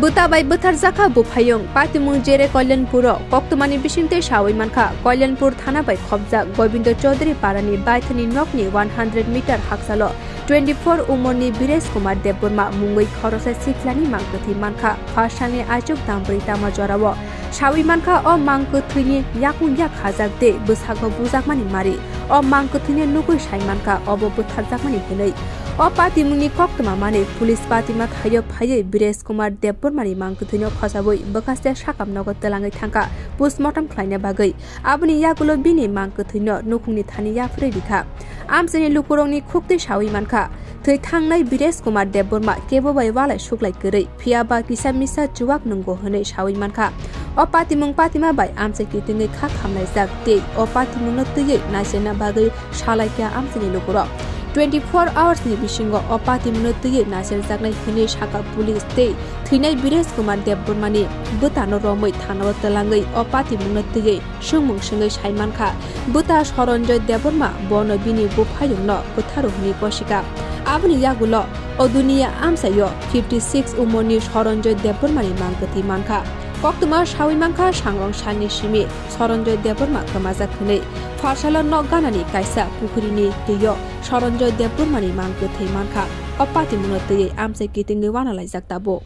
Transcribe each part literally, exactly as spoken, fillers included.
Bwta bai bwtharjakha buphayung, patimung jere Kalyanpuro koktwmani bisingtwi sawi mankha, Kalyanpur thana bai khopjak Gobindo Chaudhary parani baithani nokni one hundred meter haksalo twenty four umorni Biresh Kumar Debbarma mungwi khoroksa siklani mangkwthwi mankha. Phasalni aichuk dambrwi tama jorao sawi mankha, o mangkwthwini yakung yak khajak tei bwsago bujakmani mari. O mangkwthwino nugwi sai mankha, obo bwtharjakmani hwnwi. O patimungni koktwma manwi police patima thaio phaiwi Biresh Kumar Debbarmani mangkwthwino khosawi bwkhaste sakam nogo twlangwi thangkha postmortem khlaina bagwi. Aboni yagulo bini mangkwthwino nukhungni thani yapharwi rikha. Amchaini lukurokni khuktwi sawi mankha, thwi thangnai Biresh Kumar Debbarma kebo bai walai suklai kwrwi, phiya ba kisa misa chuwak nwngo hwnwi sawi mankha. O patimung patima bai amchai kitingwi kha khamlaijak tei o patimungno twiwi naicherna bagwi salaikha amchaini lukurok. Twenty four hours ni bisingo o patimungno twiwi naicherjaknai hwnwi sakha police tei thwinai Biresh Kumar Debbarmani bwtano romwi thanao twlangwi o patimungno twiwi swngmung swngwi sai mankha, bwta Soronjoy Debbarma bono bini buphayungno bwtharo hwnwi kosikha. Aboni yagulo o duniya amchaio fifty six umorni Soronjoy Debbarmani mangkwthwi mankha. Koktwma sawi mankha, sangrong salni simi Soronjoy Debbarma kwmajak hwnwi. Pharsalo nok ganani kaisa pukhrini twio Soronjoy Debbarmani mangkwthwi mankha. O patimungno twiwi amchai kitingwi wanalaijak tabuk.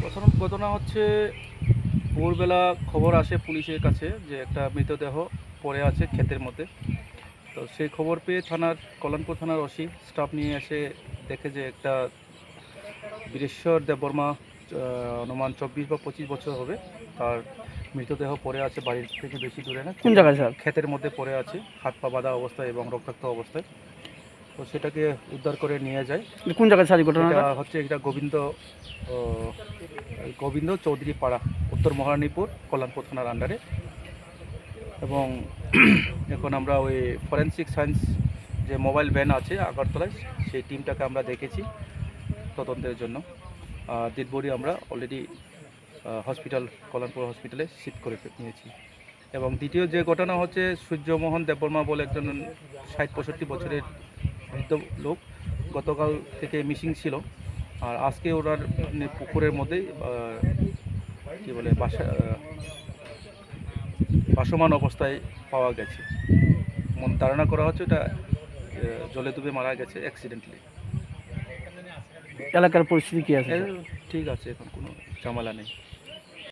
প্রথম ঘটনা হচ্ছে, ভোরবেলা খবর আসে পুলিশের কাছে যে একটা মৃতদেহ পড়ে আছে ক্ষেতের মধ্যে। তো সেই খবর পেয়ে থানার, কল্যাণপুর থানার ওসি স্টাফ নিয়ে এসে দেখে যে একটা বীরেশ্বর দেববর্মা, আহ, অনুমান চব্বিশ বা পঁচিশ বছর হবে, তার মৃতদেহ পড়ে আছে বাড়ির থেকে বেশি দূরে না, কোন জায়গায়, স্যার? ক্ষেতের মধ্যে পড়ে আছে, হাত পা বাঁধা অবস্থায় এবং রক্তাক্ত অবস্থায়। তো সেটাকে উদ্ধার করে নিয়ে যায়। এটা কোন জায়গায়, স্যার, এই ঘটনাটা? এটা হচ্ছে, এটা গোবিন্দ, ও, গোবিন্দ চৌধুরী পাড়া, উত্তর মহারানীপুর, কল্যাণপুর থানার আন্ডারে। এবং এখন আমরা ওই ফরেন্সিক সায়েন্স যে মোবাইল ভ্যান আছে আগরতলায়, সেই টিমটাকে আমরা দেখেছি তদন্তের জন্য। আর ডেড বডি আমরা অলরেডি, আহ, হসপিটাল, কল্যাণপুর হসপিটালে শিফট করে নিয়েছি। এবং দ্বিতীয় যে ঘটনা হচ্ছে, সূর্যমোহন দেববর্মা বলে একজন ষাট পঁয়ষট্টি বছরের বৃদ্ধ লোক গতকাল থেকে মিসিং ছিল। আর আজকে ওনার, মানে, পুকুরের মধ্যেই, আহ, কি বলে, বাসা, আহ, ভাসমান অবস্থায় পাওয়া গেছে। মন ধারণা করা হচ্ছে এটা, আহ, জলে ডুবে মারা গেছে অ্যাক্সিডেন্টলি। এলাকার পরিস্থিতি কি আছে, এ, স্যার? ঠিক আছে, এখন কোনো ঝামেলা নেই।